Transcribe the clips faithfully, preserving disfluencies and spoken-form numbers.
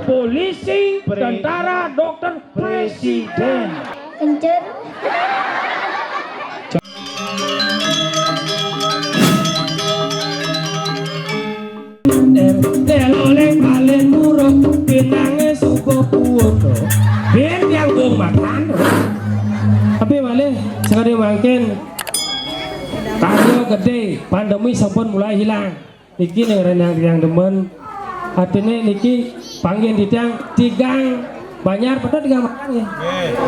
Polisi, tentara, dokter, presiden. Kencur. Deloleng balen murah, pinange subuh kuwono. Biyen tiang wong makan. Tapi malih sekali mangkin karya gede, pandemi sampun mulai hilang. Niki ning renang tiang demen. Artine niki panggen titiang tigang Banjar, betul tigang Banjar nggih.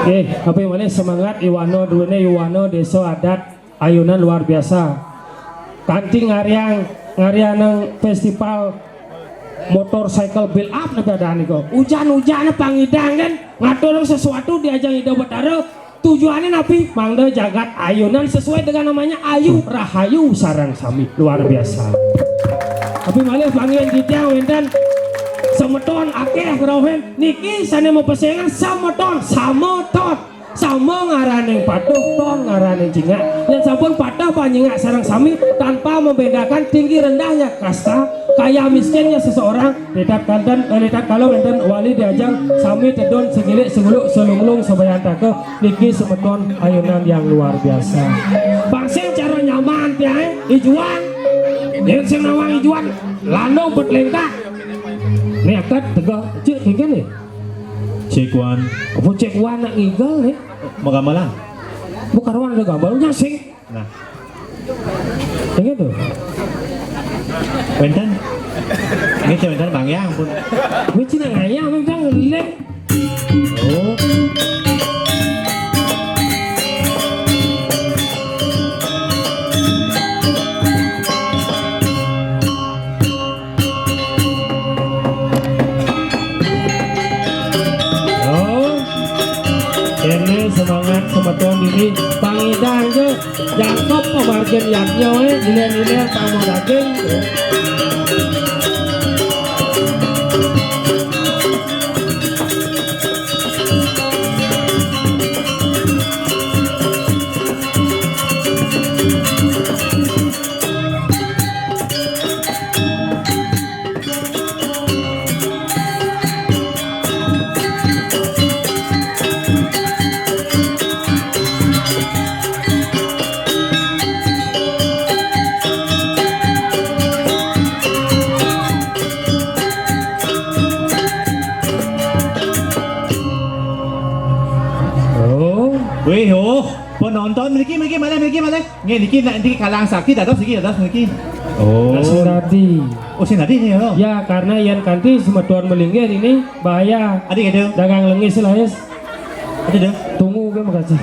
Nggih, tapi malih semangat Iwano duwene Iwano desa adat ayunan luar biasa. Kanthi ngariang ngarianeng festival motorcycle build up napa nika. Ujan-ujane pangidang kan ngatur sesuatu di ajang Ida Betara. Tujuane napi? Mangda jagat ayunan sesuai dengan namanya ayu, rahayu sareng sami. Luar biasa. Tapi malih panggen titiang wenten semeton akeh ngrauhin niki sane mapesengan semeton, sameton. Sama ngaraning patuh, ton ngaraning cingak. Yen sampun patuh panjingak sareng sami tanpa membedakan tinggi rendahnya kasta, kaya miskinnya seseorang, litat kanten, eh, litat kala wenten wali diajang sami tedun segilik seguluk selunglung sebayantaka niki semeton ayunan yang luar biasa. Bang sing cara nyaman tiae ijuan. Yen sing nawang ijuan lano betlengkak. Nekat tegak cek kengken nih. Cek one. Apa cek one nak ngigel nih? Mau gamelan? Bukan one ada gambarnya sing. Nah. Yang itu. Wenten. Ini cewek wenten Bang ya ampun. Ini Cina ngayah memang ngelek. Oh. Oh. Kene semangat semeton dini pangidang je jangkep pamargin yadnya eh ilir-ilir tamu daging. Oh. Wih, oh, penonton mriki, mriki, malih, mriki, malih. Nggih, niki, niki kalang sakti dados niki, dados niki. Oh. Sing dadi. Oh, sing dadi niki, ya. Ya, karena yen kanthi semeton melinggih ini bahaya. Adi gitu. Dagang lengis lah, yes. Adi deh. Tunggu ke makasih.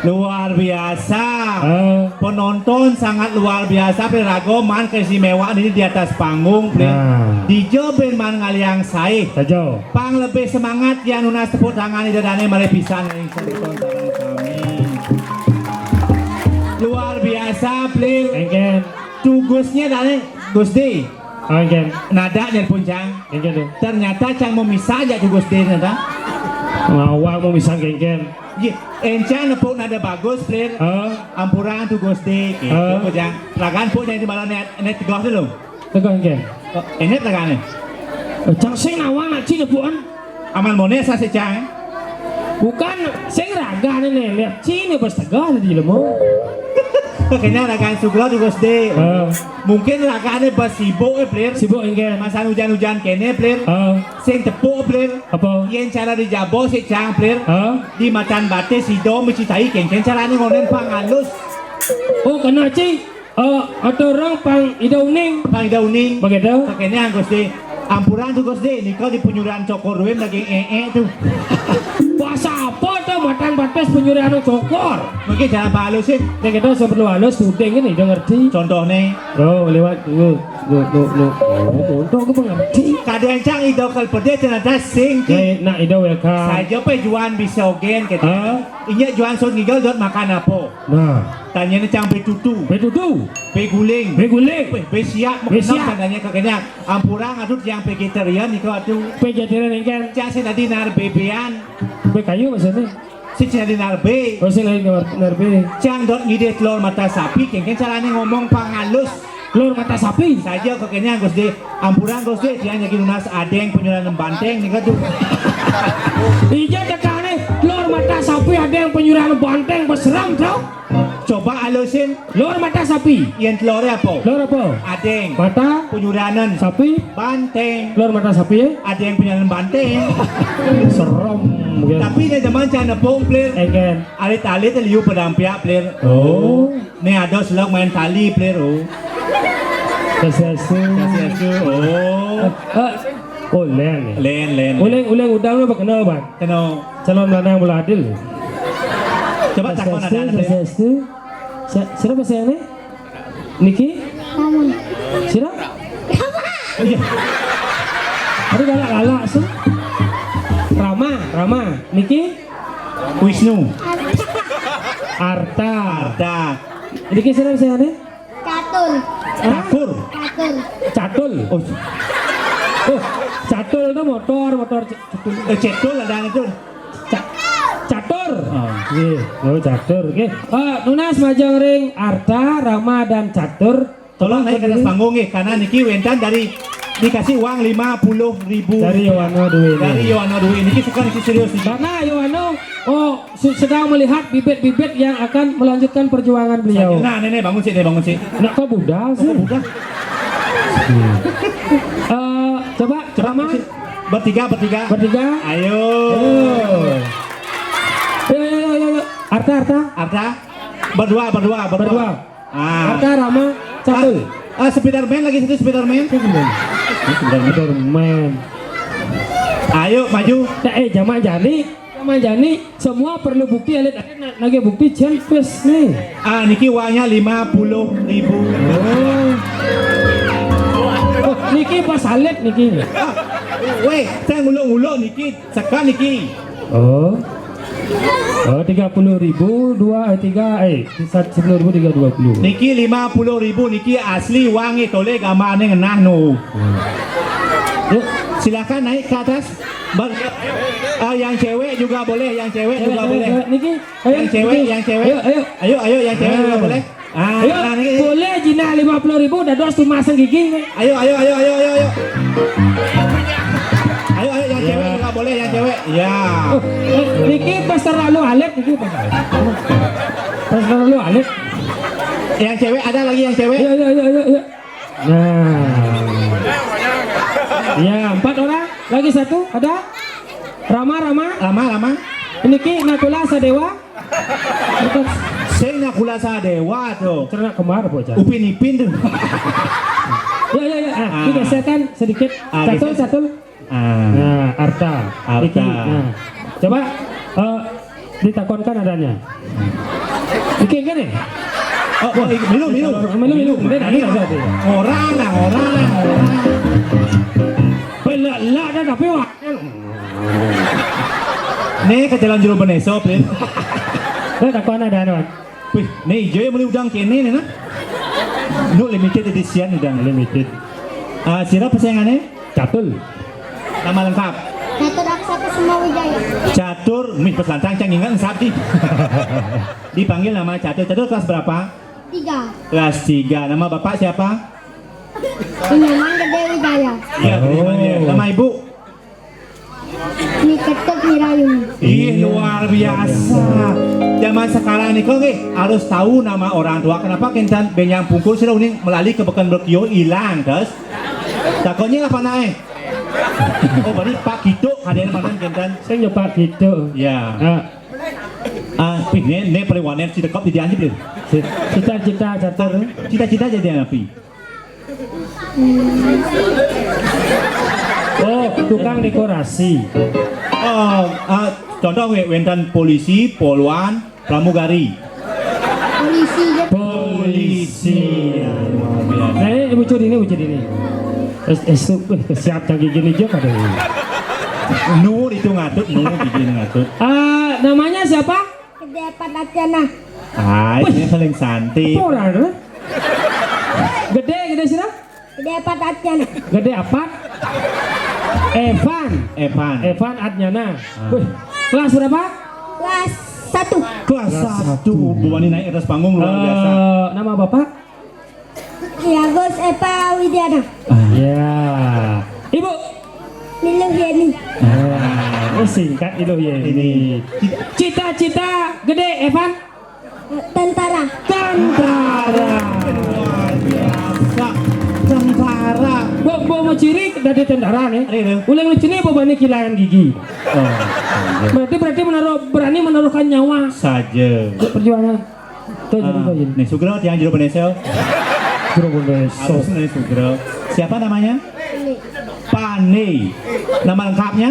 Luar biasa. Eh. Penonton sangat luar biasa, Plir Rago man keistimewaan ini di atas panggung, Plir. Nah. Dija ben man ngaliang sae. Saja. Pang lebih semangat ya nunas tepuk tangan ida dane malih pisan ring semeton sareng sami. Luar biasa, Plir. Engken. Tugusnya dane Gusti. Engken. Nada nyelpun cang. Engken tuh. Ternyata cang mau misah aja Tugus D ternyata. Ngawang mau misah engken. Iya, encang nepuk nada bagus, Plir. Heeh. Ampurang Tugus D. Gitu, heeh. Cang. Lagan puk jadi malah net net tegas dulu. Tegas engken. Oh, enet lagane. Eh, cang sing nawang nak cing nepukan. Aman mone asa secang. Bukan sing ragane nih, lihat cine pas tegah tadi lemo. Kayaknya ragaan Sugro di Gus D. Heeh. Mungkin ragane pas sibuk eh, Plir. Sibuk engken. Masan hujan-hujan kene, Plir. Heeh. Sing tepuk, Plir. Apa? Yen cara di jabo sik cang, Plir. Heeh. Di matan batis sida mesti tai kengken carane ngonen pang alus. Oh, kena cing. Eh, ada orang pang ida uning. Pang ida uning. Begitu. Pakainya Gus D. Ampuran tuh Gus D, nika di penyuran cokor duwe daging ee tuh. Bahasa apa tuh matan batis penyuran cokor? Mungkin jangan halus sih. Nek kita perlu halus syuting ini udah ngerti. Contohnya. Oh, lewat lu lu lu lu. Oh, untuk ke pengerti. Kadang cang ida kal pede ternyata sing ki. Ya, nak ida welcome. Saja pe juan bisa ogen gitu. Hah? Inya juan sot ngigel dot makan apa? Nah. Tanyane cang betutu. Betutu. Beguling. Beguling. Be, besiak. Besiak. Tanyane kakenya. Ampura ngadut yang vegetarian iku atuh. Vegetarian engken. Cang sing dadi nar bebean. Be kayu maksudnya? Sing dadi nar be. Oh, sing dadi nar, nar be. Cang dot ngidih telur mata sapi, kengken carane ngomong pangalus. Lor mata sapi. Saja kok kene Gus Dé. Ampuran Gus Dé, tiang jagi nunas adéng penyuran banteng nih tuh. Ija tekane lor mata sapi adéng penyuran banteng beseram tau. Coba alusin. Lor mata sapi. Yang telurnya apa? Lor apa? Adéng. Mata. Penyuranan. Sapi. Banteng. Lor mata sapi ya? Adéng penyuran banteng. Serem gitu. Tapi ini zaman can nepung, Plir. Enggak. Alit-alit liu pedampiak, Plir. Oh. Nih ada selok main tali, Plir. Oh. Swastiastu. Swastiastu. Oh. Eh, oh, lén nih. Lén, lén. Uling, uling udang lu apa kenal, Bang? Kenal. Calon lanang mula adil. Coba takon ada, Plir. Swastiastu. Sa-, siapa sih ini? Niki? Kamu. Sira? Iya. Aduh, galak-galak, su. Rama, Rama. Niki? Wisnu. Arta. Arta. Niki sira sing ane? Catur. Hah? Catur. Catur. Catul. Oh. Oh, catul itu motor, motor c-, catul. Eh, cetul ada itu. Ca-, catur. Oh. Nggih, oh, catur. Nggih. Eh, nunas majeng ring Arta, Rama, dan Catur. Tolong naik ke atas panggung, nggih, karena niki wénten dari dikasih uang lima puluh ribu. Dari Yohana Dwi ini. Dari Yohana Dwi. Niki suka, niki serius niki. Karena Yohana, oh, se-, sedang melihat bibit-bibit yang akan melanjutkan perjuangan beliau. Nah, nenek bangun sih, nenek bangun sih. Nak kok budal sih? Kok budal? Eh, coba, Coba Rama. Bertiga, bertiga. Bertiga. Ayo. Ayo. Ayo, ayo, ayo, ayo, ayo. Arta, Arta. Arta. Berdua, berdua, berdua. Berdua. Ah. Arta, Rama, Catul. Ah, ah, Spiderman lagi satu, Spiderman. Spiderman. Spiderman. Ayo, maju. Eh, eh, jaman jani. Jaman jani, semua perlu bukti, alit-alit na-, nagih bukti, jen pes nih. Ah, niki uangnya lima puluh ribu. Oh. Oh, niki pas alit niki. Ah, weh, saya nguluk-nguluk niki, sekan niki. Oh. Oh, tiga puluh ribu, dua, eh, tiga, eh, sat-, sepuluh ribu, tiga dua puluh. Niki lima puluh ribu, niki asli uang, eh, toleh gambarnya ngenah no. Hmm. Yuk, silakan naik ke atas. Ber-, ah, yang cewek juga boleh, yang cewek juga boleh. Cewek, cewek, niki, ayo, yang cewek, niki. Yang cewek. Ayo, ayo. Ayo, ayo, yang cewek juga boleh. Ah, ayo, nah, niki. Boleh jinak lima puluh ribu, dados tumasan gigi. Ayo, ayo, ayo, ayo, ayo, ayo. Ayo, ayo, yang cewek juga boleh, yang cewek. Ya. Oh, eh, niki pas terlalu alit, niki pas. Pas terlalu alit. Yang cewek ada lagi yang cewek? Iya, iya, iya, iya, iya. Nah. Ya, empat orang. Lagi satu, ada? Rama, Rama. Rama, Rama. Niki Nakula Sadewa. Sing Nakula Sadewa tuh. Cernak kembar, bocah. Upin Ipin tuh. Ya, ya, ya. Ah, ah, digeserkan sedikit. Ah, catul, geser. Catul. Ah. Nah, Arta. Arta. Iki, nah. Coba, eh, ditakonkan adanya. Iki kan nih? Oh, oh, iki, milu, milu. Milu, milu. Milu. Beda, beda, beda. Orang lah, orang lah, orang. Pelak-lak dah, tapi wah. Nih, ke jalan jero beneso, Pin. Lah, takon ada, ada. Wih, nih, ijo ya meli udang kene nih, nah. Nu limited edition udang. Limited. Ah, sira pesengannya? Catul. Nama lengkap? Catur Aksata Semua Wijaya. Catur, mih peselantang cang ingat ensap di. Dipanggil nama Catur. Catur kelas berapa? Tiga. Kelas tiga. Nama bapak siapa? Inyoman Gede Wijaya. Iya, Gede Wijaya. Oh. Nama ibu? Ni Ketut Mirayun. Ih, luar biasa. Zaman sekarang nih, kok nggih harus tahu nama orang tua. Kenapa kinten bénjang pungkur sira uning melali ke beken berkio ilang, terus? Takutnya apa naik? Oh, berarti Pak Kito kadén manten kinten. Sing ya Pak Kito. Ya. Ah. Ah, pih, né, né paling wanen si dekop di dianjib deh. Cita-cita catur. Cita-cita jadi apa? Oh, tukang dekorasi. Oh, ah, contoh wé-, wénten polisi, polwan, pramugari. Polisi ya. Polisi. Ya, luar biasa. Nah, ini lucu ini, lucu ini. Es, es, wih, kesiap canggih gini juga ada ini. Nur itu ngatut, nur bikin ngatut. Eh, namanya siapa? Gede Apat Atyana. Ah, ini paling cantik. Apa orang itu? Gede, gede sira? Gede Apat Atyana. Gede Apat. Evan. Evan. Evan Atyana. Ah. Wih, kelas berapa? Kelas satu. Kelas satu. Kelas satu. Bawani naik atas panggung luar biasa. Eh, nama Bapak? Ki Agus. Eva Widiana. Ya. Ibu? Niluh Yeni. Ah, oh, singkat Niluh Yeni. Cita-cita gede, Evan? Tentara. Tentara. Luar biasa. Tentara. Mbok, mbok mau ciri dadi tentara nih. Iya, iya. Uling lucune apa bani kehilangan gigi? Oh, iya. Berarti, berarti menaruh, berani menaruhkan nyawa. Saja. Untuk perjuangan. Tuh, jadi, ah, tuh, jadi. Nih, Sugro, tiang jero Bendesa. Jero Bendesa. Harus nih, Sugro. Siapa namanya? Pane. Pane. Nama lengkapnya?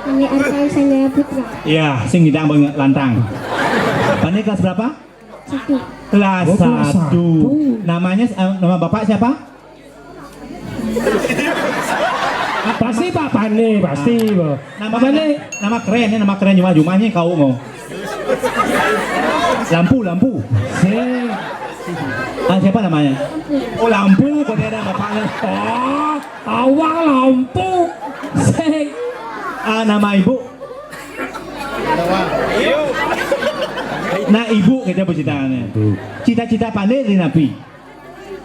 Pane Arta Sanjaya Putra. Ya, sing ngidang banget lantang. Pane kelas berapa? Satu. Kelas, oh, kelas satu. Satu. Namanya, eh, nama bapak siapa? Pasti Pak Pane, pasti, ah, Pak Pane. Nama, nama keren, ini nama keren, cuma jumahnya kau mau. Lampu, lampu. Sing. Ah, siapa namanya? Oh, lampu, kok dia ada bapaknya. Oh, awang lampu. Sing. Ah, nama ibu? Nah, ibu kita bercita. Cita-cita Pane di napi?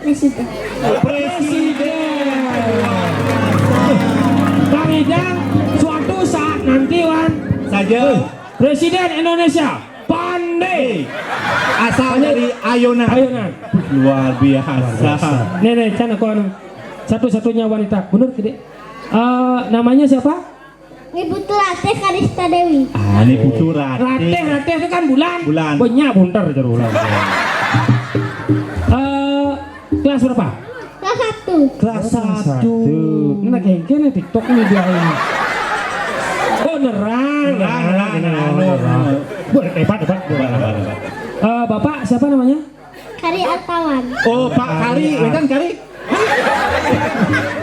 Presiden. Presiden. Bang Idang, suatu saat nanti, Wan. Saja. Presiden Indonesia, Pane. Asal Pane. Dari Ayonan. Ayonan. Luar biasa. Luar biasa. Nih, nih, can aku anu. Satu-satunya wanita. Bener, Dek? Eh, namanya siapa? Ibu Turatih Karista Dewi. Ah, ini Putu Ratih. Ratih, Ratih itu kan bulan. Bulan. Banyak bunter jero bulan. Eh, kelas berapa? Kelas satu. Kelas, oh, kelas satu. Satu. Ini lagi kene TikTok ini dia ini. Oh, nerang, nerang, nerang, nerang, nerang, nerang. Boleh, hebat, hebat, boleh. Hebat, hebat, hebat. Eh, Bapak siapa namanya? Kari Artawan. Oh, Pak Kari, kan Kari?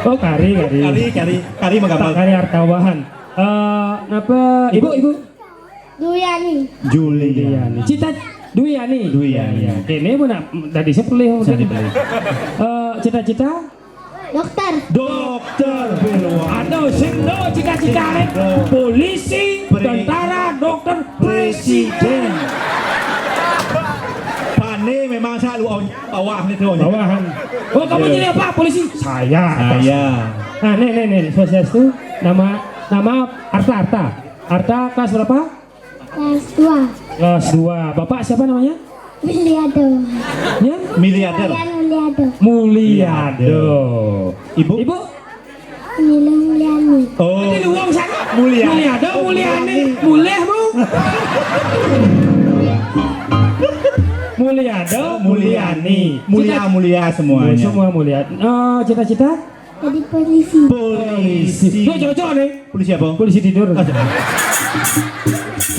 Oh, Kari, Kari. Kari, Kari, Kari Pak Magabal. Kari Artawan. Eh, napa, Ibu, Ibu? Duyani. Juliani. Cita Duyani. Duyani. Ya, kene mana tadi saya pilih. Saya pilih. Eh, cita-cita? Dokter. Dokter. Aduh, sing do cita-citane polisi, tentara, dokter, presiden. Pane memang selalu bawah nih tuh. Bawahan. Oh, kamu jadi apa? Polisi? Saya. Saya. Nah, nih, nih, nih, swastiastu. Nama, nama Arta, Arta. Arta kelas berapa? Kelas dua. Kelas dua. Bapak siapa namanya? Miliado. Ya? Miliader. Wayan Muliado. Muliado. Ibu? Ibu? Nila Mulyani. Oh. Ini lu wong sana. Mulia. Muliado, Mulyani, Mulyani. Mulih, Bu. Muliado, Mulyani. Mulia, mulia semuanya. Semua mulia. Eh, cita-cita? Jadi polisi. Polisi. Yo, cocok nih. Polisi apa? Polisi tidur. Aduh.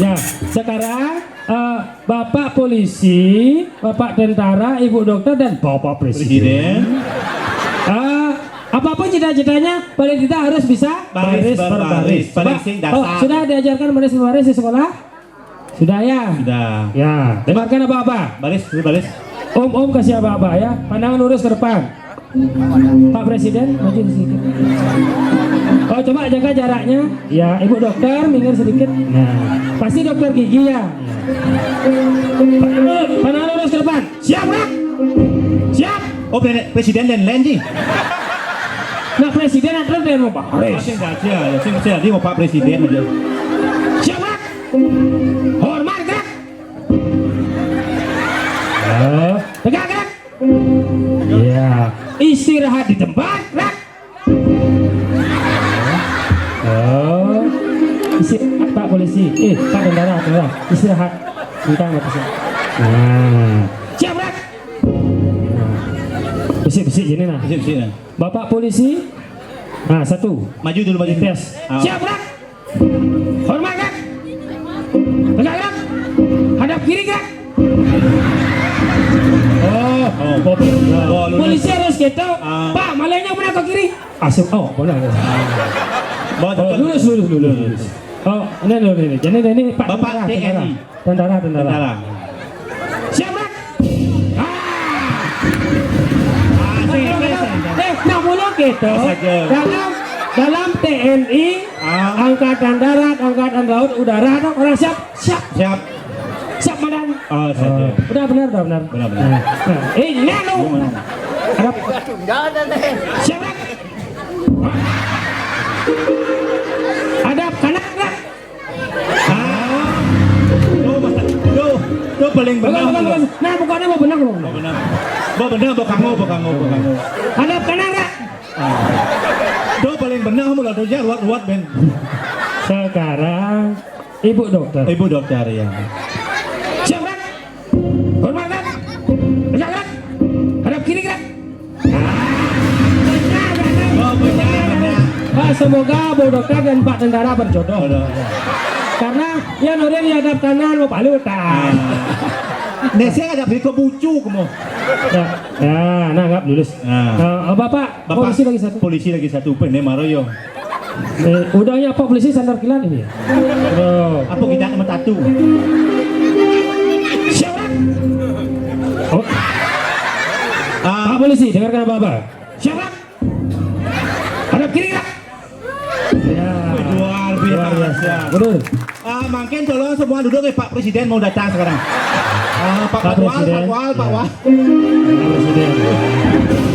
Ya, sekarang, eh, Bapak polisi, Bapak tentara, Ibu dokter, dan Bapak presiden. Presiden. Eh, apapun cita-citanya, paling tidak harus bisa baris per baris. Baris, baris. Paling, oh, dasar. Sudah diajarkan baris per baris di sekolah? Sudah ya? Sudah. Ya, dengarkan apa-apa. Baris, baris. Om-om kasih apa-apa ya. Pandangan lurus ke depan. Pak Presiden, maju sedikit. Oh, coba jaga jaraknya. Ya, Ibu dokter, minggir sedikit. Nah, pasti dokter gigi ya. Pandangan lurus ke depan. Siap, Rak? Siap. Oh, pre-, presiden dan lain sih. Nah, presiden ada dan mau Pak Haris. Sing saja, ya, sing saja, dia mau Pak Presiden aja. Siap, Rak? Hormat, gerak. Eh, tegak, gerak. Iya. Istirahat di tempat, gerak. Oh. Istirahat, Pak Polisi. Eh, Pak Tentara, Tentara. Istirahat. Minta sama Polisi. Nah. Siap, gerak. Nah. Besik-besik gini, nah. Besik-besik, nah. Bapak Polisi. Nah, satu. Maju dulu, maju dulu. Tes. Ah. Siap, gerak. Hormat, gerak. Tegak, gerak. Hadap kiri, gerak. Oh, oh, oh, oh, lurus. Polisi harus gitu. Ah. Pak, malingnya mana ke kiri? Asik. Oh, benar. Bawa, oh, lurus, lurus, lurus, lurus. Oh, ini, ini, ini. Jadi ini Pak Tentara, T N I. Tentara. Tentara, tentara. Tentara. Siap, Rak? Ah. Ah, sih, sih, sih. Eh, nah, mulu gitu. Saja. Dalam, dalam T N I, ah. Angkatan Darat, Angkatan Laut, Udara, ada orang siap? Siap. Siap. Siap, Komandan. Oh, saja. Oh, udah benar, udah benar. Benar, benar. Nah, nah, eh, ini lu. Gimana? Hadap. Siap, Rak? Hadap kanan, Rak. Ah. Tuh, tuh, tuh paling benar. Bagus, bagus, bagus. Nah, mukanya mau benar, loh. Mau benar. Mau benar, mau kamu, mau kamu, mau kamu. Hadap kanan, Rak. Ah. Tuh paling benar, kamu lah, tuh, ya, ruwet-ruwet, Ben. Sekarang Ibu dokter. Ibu dokter, ya. Siap, Rak? Hormat, Rak? Tegak, Rak? Hadap kiri, Rak? Oh, benar, benar. Pak, semoga Bu Dokter dan Pak Tentara berjodoh. Jodoh, ya. Karena ya Nurdin di hadap kanan mau palu tak. Ah. Nek saya hadap ke bucu kamu. Ya, ya, nah, anggap lulus. Nah. Eh, Bapak, Bapak, polisi lagi satu. Polisi lagi satu, pene maro yo. Eh, udahnya apa polisi sandar kilat ini ya? Bro. Apa kita sama tatu? Siap, Rak? Oh. Ah. Pak polisi, dengarkan apa-apa. Siap, Rak? Hadap kiri, Rak? Ya. Luar biasa. Luar biasa. Betul. Ah, mungkin tolong semua duduk ya, Pak Presiden mau datang sekarang. Ah, Pak Pak Wal, Presiden. Pak Wal, Pak Ya. Wal. Pak Presiden.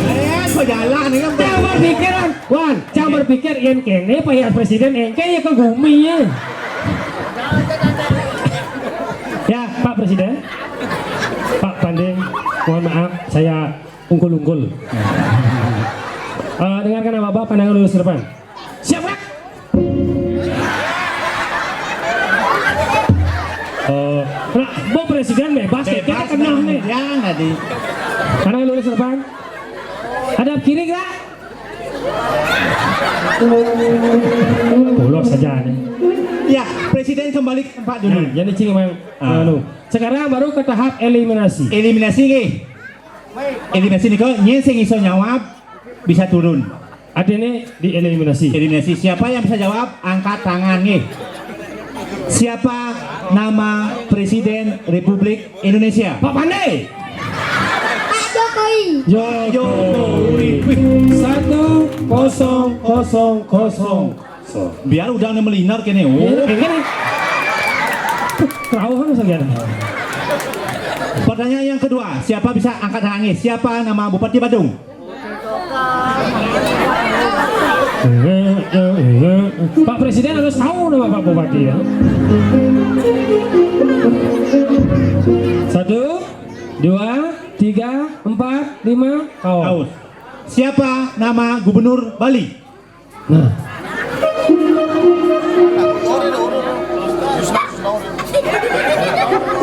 Eh, kok jalan ini kan? Jangan berpikir, Wan. Wan, jangan berpikir yen kene Pak ya Presiden engke ya ke gumi ya. Ya, Pak Presiden. Pak Pande, mohon maaf, saya ungkul-ungkul. Eh, dengarkan apa-apa, pandangan lurus ke depan. Siap, Rak? Eh, nah, mau presiden bebas, ya, kita Bebas, kenal nah, nih. Jangan tadi. Pandangan lurus ke depan. Hadap kiri, Rak? Polos saja nih. Ya, presiden kembali ke tempat dulu. Nah, jadi cing emang Ah. anu. Sekarang baru ke tahap eliminasi. Eliminasi nggih. Eliminasi niku nyen sing iso nyawab bisa turun. Artinya dieliminasi. Eliminasi. Siapa yang bisa jawab, angkat tangan nggih. Siapa nama Presiden Republik Indonesia? Pak Pande. Pak Jokowi. Jokowi. Wih. Satu kosong kosong kosong. So, biar udah nih melinar kene. Oh. Ini, ini. Kerauhan saja. Pertanyaan yang kedua, siapa bisa angkat tangan nggih? Siapa nama Bupati Badung? Pak Presiden harus tahu nama Pak Bupati ya. Satu, dua, tiga, empat, lima, kau. Tahu. Siapa nama Gubernur Bali? Nah.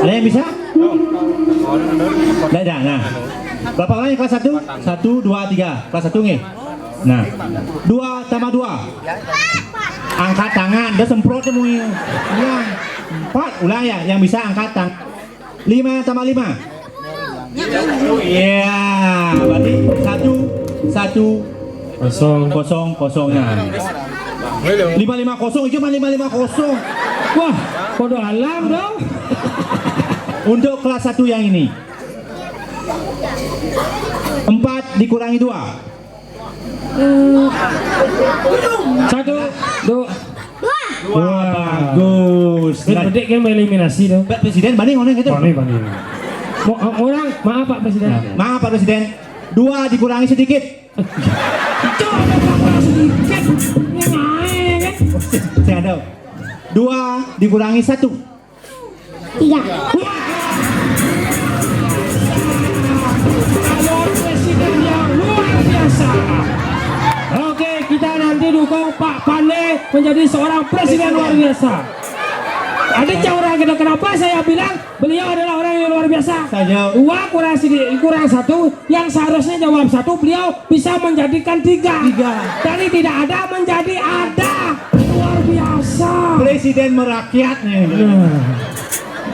Ada yang bisa? Tidak ada. Nah. Berapa orang yang kelas satu? Satu, dua, tiga. Kelas satu nggih. Nah. Dua tambah dua. Angkat tangan. Dia semprot dia mau. Ulang. Empat. Ulang ya. Yang bisa angkat tangan. Lima tambah lima. Iya, berarti satu, satu, Kosong. Kosong, kosong. Nah. Lima lima kosong, cuma lima lima kosong. Wah, podo alam dong. Untuk kelas satu yang ini. Empat dikurangi dua. Satu, dua. Wah, bagus. Kan gede kan eliminasi dong. Pak Presiden banding orang gitu. Banding, banding. Mau, orang, maaf Pak Presiden. Nah, maaf Pak Presiden. Dua dikurangi sedikit. Coba Pak, kurang sedikit. Ini naik kan? Saya ada. Dua dikurangi satu. Tiga. Calon presiden yang luar biasa. Oke, kita nanti dukung Pak Pande menjadi seorang presiden luar biasa. Ada orang kita, kenapa saya bilang beliau adalah orang yang luar biasa? Saja. Dua kurang sedikit, kurang satu, yang seharusnya jawab satu, beliau bisa menjadikan tiga. Tiga. Dari tidak ada menjadi ada. Luar biasa. Presiden merakyat nih. Nah.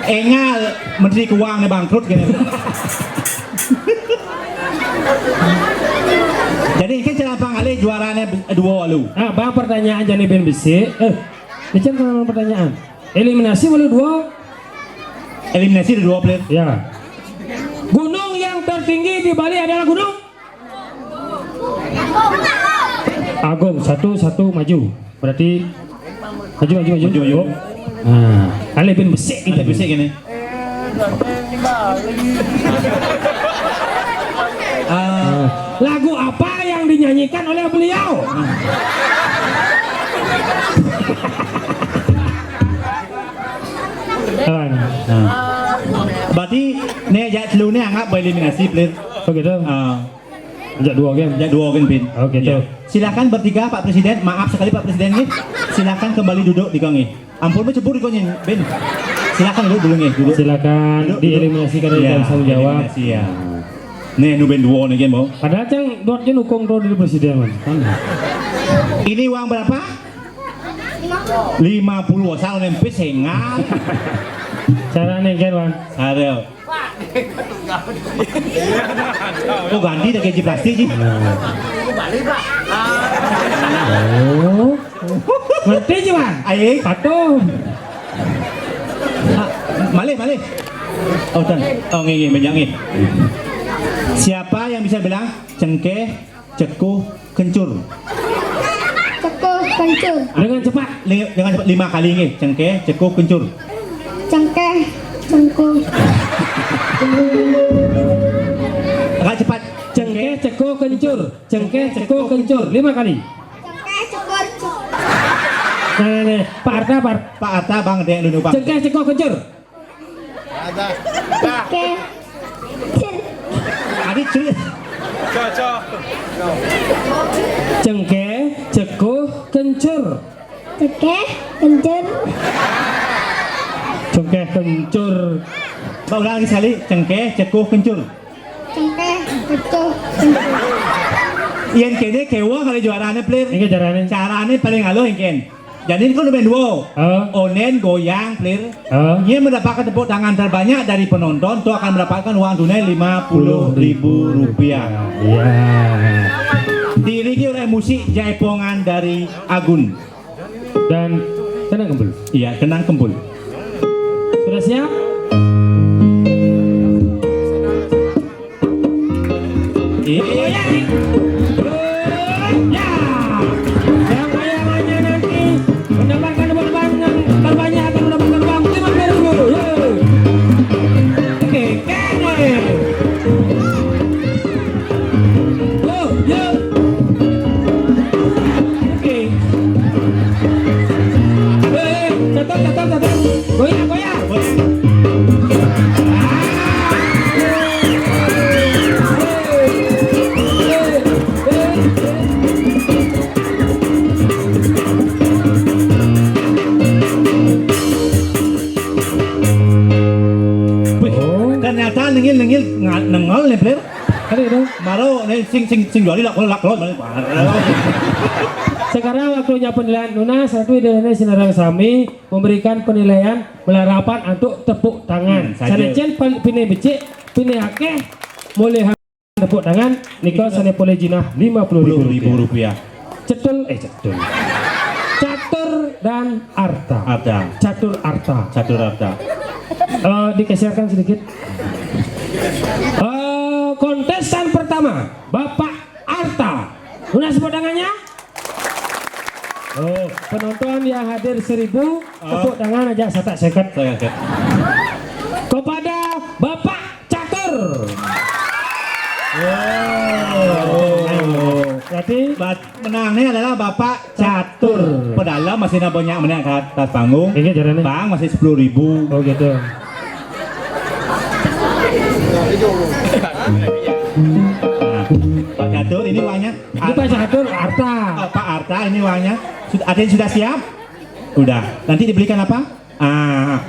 Engal Menteri Keuangan bangkrut gini. Jadi ini cara panggalih juaranya be-, dua lu. Ah, bang pertanyaan jani ben besik. Eh, ini kan pertanyaan. Eliminasi walu dua. Eliminasi ada dua player. Ya. Gunung yang tertinggi di Bali adalah gunung Agung. Satu, satu, maju. Berarti maju, maju, maju. Maju, maju. Nah, alih ben besik gitu. Alih besik gini. Ah, Lagu apa yang dinyanyikan oleh beliau? Awan. Nah. Berarti nih, jak telu nih anggap eliminasi, Plir. Oh gitu. Ah, Jak dua game. Jak dua game, Pin. Oh, gitu. Ya. Silakan bertiga, Pak Presiden. Maaf sekali, Pak Presiden, nih. Silakan kembali duduk di kau, nih. Ampun, Bu, cebur di kau, nih, Pin. Silakan duduk dulu, nih. Duduk. Silakan Duduk, duduk. dieliminasi karena Ya, tidak bisa menjawab. Eliminasi, ya. Nih, nu band duo nih, game, mau. Padahal cang dot je nukung tuh dari presiden, man. Ini uang berapa? Lima puluh. Asal nempis, hengal. Cara nih, kan, man. Ada. Oh, ganti dah gaji plastik, sih. Oh. Ngerti, Jiwan? Ayo. Patuh. Ah, malih, malih. Oh, tan. Oh, nggih, nggih, banyak, nggih. Siapa yang bisa bilang cengkeh, cekuh, kencur? Cekuh, kencur. Dengan cepat. Li- Dengan cepat lima kali, nggih. Cengkeh, cekuh, kencur. Cengkeh, cengkuh. Agak cepat. Cengkeh, cekuh, kencur. Cengkeh, cekuh, kencur. Lima kali. Cengkeh, cekuh, cekuh. Nah, nah, nah. Pak Arta, Pak Arta. Pak Arta, Bang, ada yang dulu, Bang. Cengkeh, cekuh, kencur. Cengkeh. Cir. Adik, cil. Cengkeh, cekuh, kencur. Cengkeh, kencur. Cengkeh, kencur. Mbak, ulang lagi sekali. Cengkeh, cekuh, kencur. Cengkeh, kencur, kencur. Yen kene kewa kali juarane, Plir. Ini caranya. Carane paling halus, Ken. Jadi, ini kan udah dua. Oh. Onen goyang, Plir. Oh. Dia mendapatkan tepuk tangan terbanyak dari penonton, tuh akan mendapatkan uang tunai lima puluh ribu rupiah. Iya. Diiringi oleh musik jaipongan dari Agun. Dan tenang kembali. Iya, tenang kembul. Sudah siap? Iya. Ya. Yang bayangannya nanti mendapatkan uang bank yang terbanyak akan mendapatkan uang lima puluh ribu. Yeay. Oke, kene. Oh, ya. Oke. Eh, eh, catat, catat, catat. Goyang, goyang. Wih, ternyata nengil-nengil nga- nengol nih, Plir. Ada itu. Maro nih sing sing sing juali lak lak lak. Sekarang waktunya penilaian nunas, satu ide ini sinareng sami memberikan penilaian melarapan untuk tepuk tangan. Hmm, saja. Sana cen pal- pine becik, pine akeh, mulai tepuk tangan, nika sana boleh jinah lima puluh ribu Puluh ribu rupiah. Rupiah. Cetul, eh cetul. Catur dan Arta. Ada. Catur Arta. Catur Arta. Eh, digeserkan sedikit. Eh, kontestan pertama, Bapak Arta. Lunas tepuk tangannya? Oh, penonton yang hadir seribu, tepuk tangan aja satak seket. Saya cek. Kepada Bapak Catur. Wow. Berarti Bat- Menangnya adalah Bapak Catur. Padahal masih ada banyak menit ke atas panggung. Ini caranya. Bang, masih sepuluh ribu. Oh gitu. Nah, Pak Catur, ini uangnya. Ini Pak Catur, Arta. Oh, Pak Arta, ini uangnya. Sudah, ada yang sudah siap? Udah. Nanti dibelikan apa? Ah.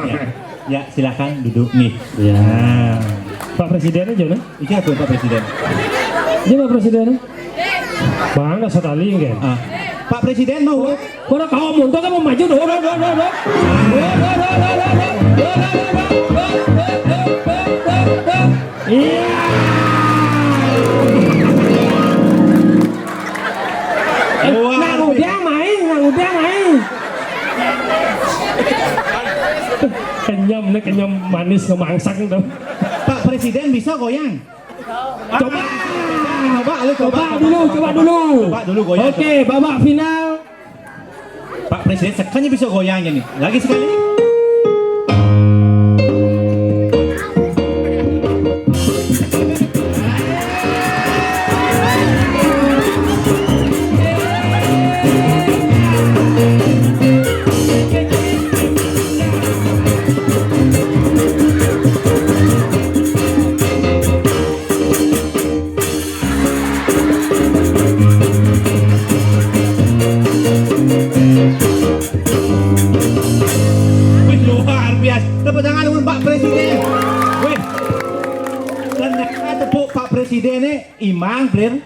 Ya, ya, silakan duduk nih. Ya. Nah. Pak Presiden aja nih. Iki aku, Pak Presiden. Ini Pak Presiden. Bang, nggak sekali kan? Ah. Pak Presiden mau? Ora kau mundur kan mau maju, dor, dor, dor, dor, dor. Iya. Eh, Wah, nang udah main, nang udah main. Kenyam nih, kenyam manis ngemangsak tuh. Pak Presiden bisa goyang? Coba. Coba, lu coba. Coba dulu, coba dulu. Coba dulu goyang. Oke, babak final. Pak Presiden sekalinya bisa goyangnya nih. Lagi sekali.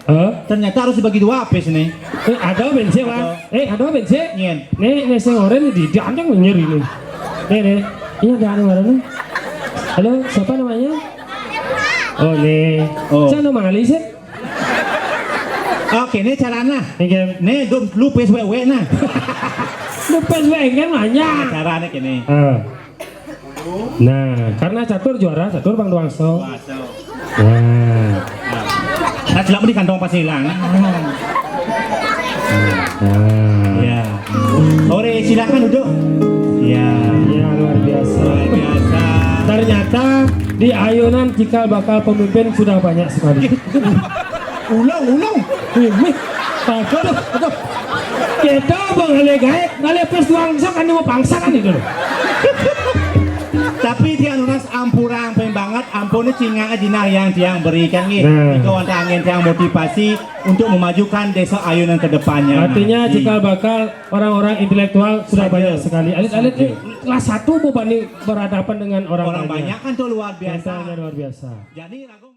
Hah? Ternyata harus dibagi dua apa sini? Eh, ada bensin, Pak. Eh, ada bensin. Nyen. Nih, nih, sing oren di dancang nyeri nih. Nih, nih. Iya, ada anu ngaranna. Halo, siapa namanya? Oh, nih. Oh. Saya nomor kali sih. Oke, ini carana. Oke. Nih, dum, lupis wewe nah. Lupis wewe kan banyak. Carana gini. Ah. Nah, karena catur juara, catur Bang Duangso. Nah. Nah, silap di kantong pas hilang. Nah. Ya. Ore, silakan duduk. Ya. Ya, luar biasa. Luar biasa. Ternyata di ayunan cikal bakal pemimpin sudah banyak sekali. Ulang, ulang. Ini, aduh, aduh. Kita mengalih gaib, ngalih pas Duangso kan mau pangsa kan itu. Tapi tiang nunas ampura ampun banget, ampun cinga jinah yang tiang berikan nih. Nah. Itu untuk angin tiang motivasi untuk memajukan desa Ayunan ke depannya. Artinya, nanti, cikal bakal orang-orang intelektual sudah banyak sekali. Alit-alit ini kelas satu mau berani berhadapan dengan orang banyak. Orang banyak kan tuh luar biasa. Mentalnya luar biasa. Jadi, Ragung